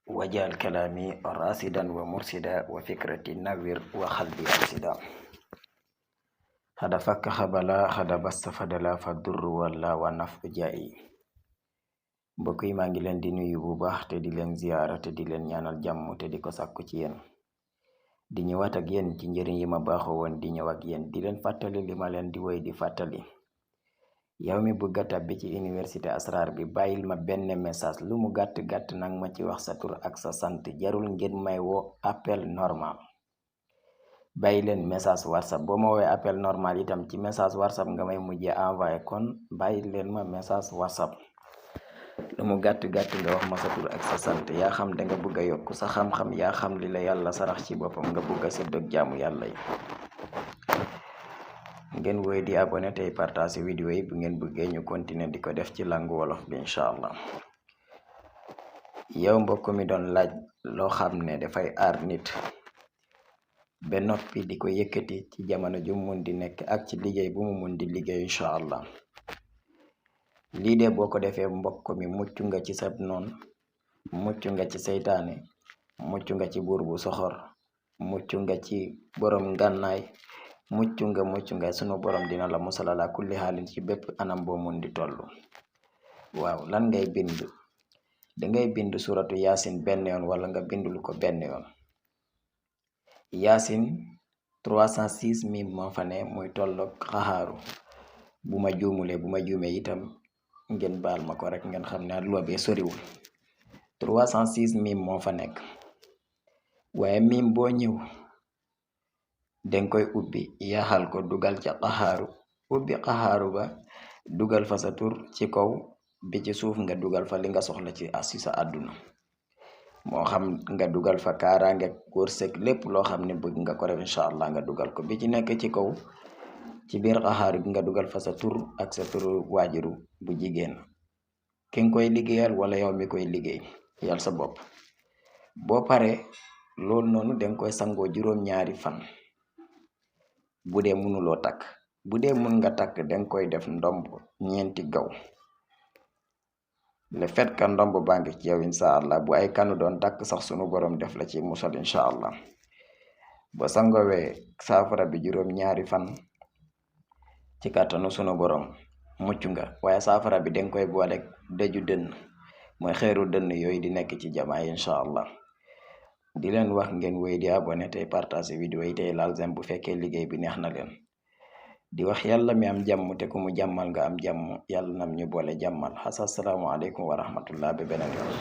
wajal kalami rasidan wa mursida wa fikrati nawir wa qalbi arsida hada fakka habala hada basta fadala fa durru walla wa naf jaayi. mbokk yi maa ngi leen di nuyu bu baax te di leen ziyaara te di leen ñaanal jàmm te di ko sàkku ci yéen di ñëwaat ak yéen ci njëriñ yi ma baaxoo woon di ñëw ak yéen di leen fàttali li ma leen di woy di fàttali. yow mi bëgg a tàbbi ci université asrar bi bàyyil ma benn message lu mu gàtt-gàtt nag ma ci wax sa tur ak sa sant, jarul ngeen may woo appel normal. bàyyi leen message whatsapp, boo ma woowee appel normal itam ci message whatsapp nga may mujjee envoyé, kon bàyyi leen ma message whatsapp. lu mu gàtt-gàtt nga wax ma sa tur ak sa sant, yaa xam da nga bëgg a yokk sa xam-xam, yaa xam li la yàlla sarax ci boppam nga bëgg a séddoog jaamu yàlla yi. ngeen woy di abonné tey partage vidéo yi bu ngeen bëggee ñu continuer di ko def ci langue wolof bi incha allah. yow mbokk mi doon laaj loo xam ne dafay aar nit ba noppi di ko yëkkati ci jamono ju mun di nekk ak ci liggéey bu mu mun di liggéey incha allah. lii de boo ko defee mbokk mi mucc nga ci sab noon, mucc nga ci seytaane, mucc nga ci buur bu soxor, mucc nga ci borom ngànnaay, mucc nga sunu borom dina la musal ala kulli xaalin ci bépp anam boo mun di toll. waaw, lan ngay bind? dangay bind suratu yaasin benn yoon wala nga bindul ko benn yoon. yaasin 306 mim moo fa ne muy tolloog xaxaaru. bu ma juumee itam ngeen baal ma ko rek, ngeen xam ne loi bee soriwul. 306 mim moo fa nekk, waaye mim boo ñëw danga koy ubbi yaxal ko dugal ca xaxaaru, ubbi xaxaaru ba dugal fa sa tur ci kaw, bi ci suuf nga dugal fa li nga soxla ci sa àdduna. moo xam nga dugal fa kaaraange, wërsëg, lépp loo xam ne bëgg nga ko rek incha allah nga dugal ko. bi ci nekk ci kaw ci biir xaxaaru bi nga dugal fa sa tur ak sa turu waajuru bu jigéen, ki nga koy liggéeyal wala yow mi koy liggéey yàlla sa bopp. boo paree loolu noonu danga koy sangoo juróom-ñaari fan. bu dee mënuloo takk, bu dee mun nga takk danga koy def ndomb 4 gaw. le fait que ndomb baa ngi ci yow incha allah, bu ay kanu doon takk sax sunu borom def la ci musal incha allah. ba sangowee saafara bi juróom-ñaari fan ci kàttanu sunu borom mucc nga. waaye saafara bi danga koy boole dëju dënn, mooy xeeru dënn yooyu di nekk ci jamaa yi incha allah. di leen wax ngeen wéy di abonné tey partage vidéo yi tey laal j'aime bu fekkee liggéey bi neex na leen. di wax yàlla mi am jàmm te ku mu jàmmal nga am jàmm, yàlla nam ñu boole jàmmal. assalaamu aleykum wa rahmatullah ba beneen yoon.